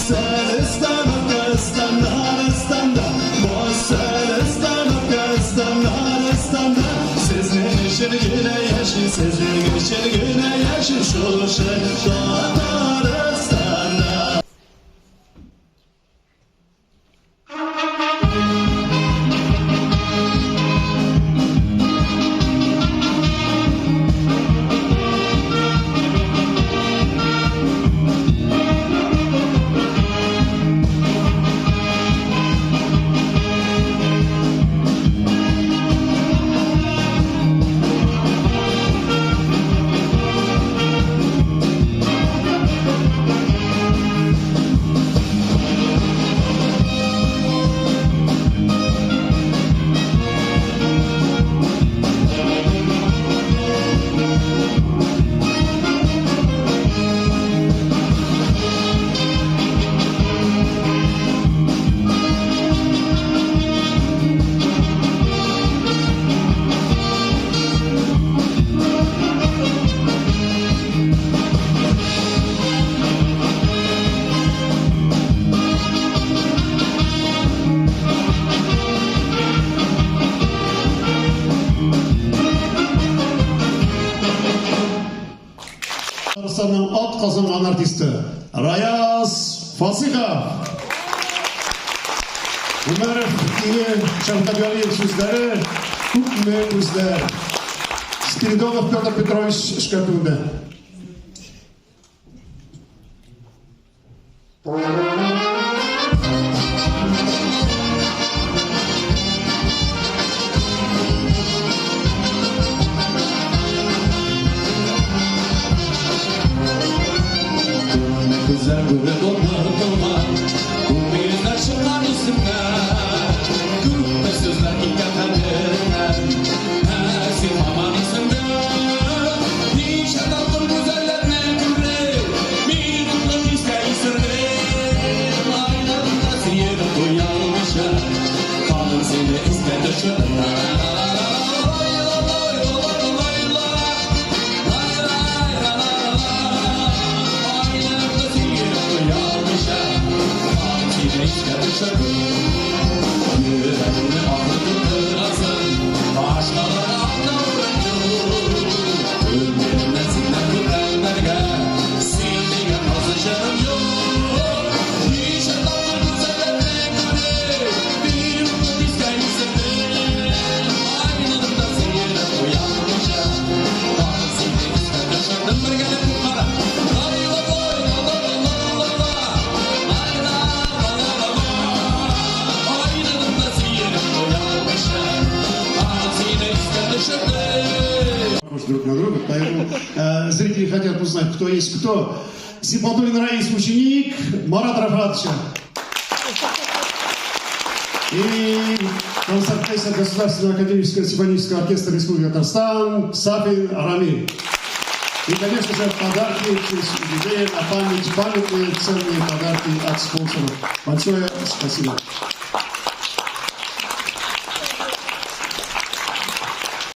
Татарстан, Татарстан, Татарстанда, Татарстан, Татарстан, Татарстанда, Сезнең өчен генә яшим, сезнең өчен генә яшим, шушы Татарстанда. Татарстанның ат казанган артисты Раяз Фасыйхов. Гомәров көе, Шәүкәт Галиев сүзләре, Күпме күзләр. Спиридонов Петр Петрович эшкәртүендә. Күзләр күреп онытылмас, Күңелемнән чыккан исемнәр, Күпме сүзләр киткән хәтеремнән, Ә син һаман исемдә. Ничә тапкыр гүзәлләрне күрдем, Мин утлы хискә исердем, Айнымда сөеп туя алмыйча, Каным сине искә төшердем. Айнымда сөеп туя алмыйча, Каным сине искә төшердем. Йөрәгемне агытып торасың, Башкаларга анда урын юк. Күңелемнән синнән бүтәннәргә Син дигән назлы җырым юк. Ничә тапкыр гүзәлләрне күреп, Бер утлы хискә исердем. Айныдым да сөенеп уянмыйча, Тагын сине искә төшердем. Бергәләп кара. Айныдым да сөенеп уянмыйча, Тагын сине искә төшердем. Похож друг на друга, поэтому зрители хотят узнать, кто есть кто. Сибатуллин Раис, ученик Марата Рафатовича. И концертмейстер Государственного академического симфонического оркестра Республики Татарстан Сафин Рамиль. И, конечно же, подарки в честь юбилея на память, памятные ценные подарки от спонсоров. Большое спасибо.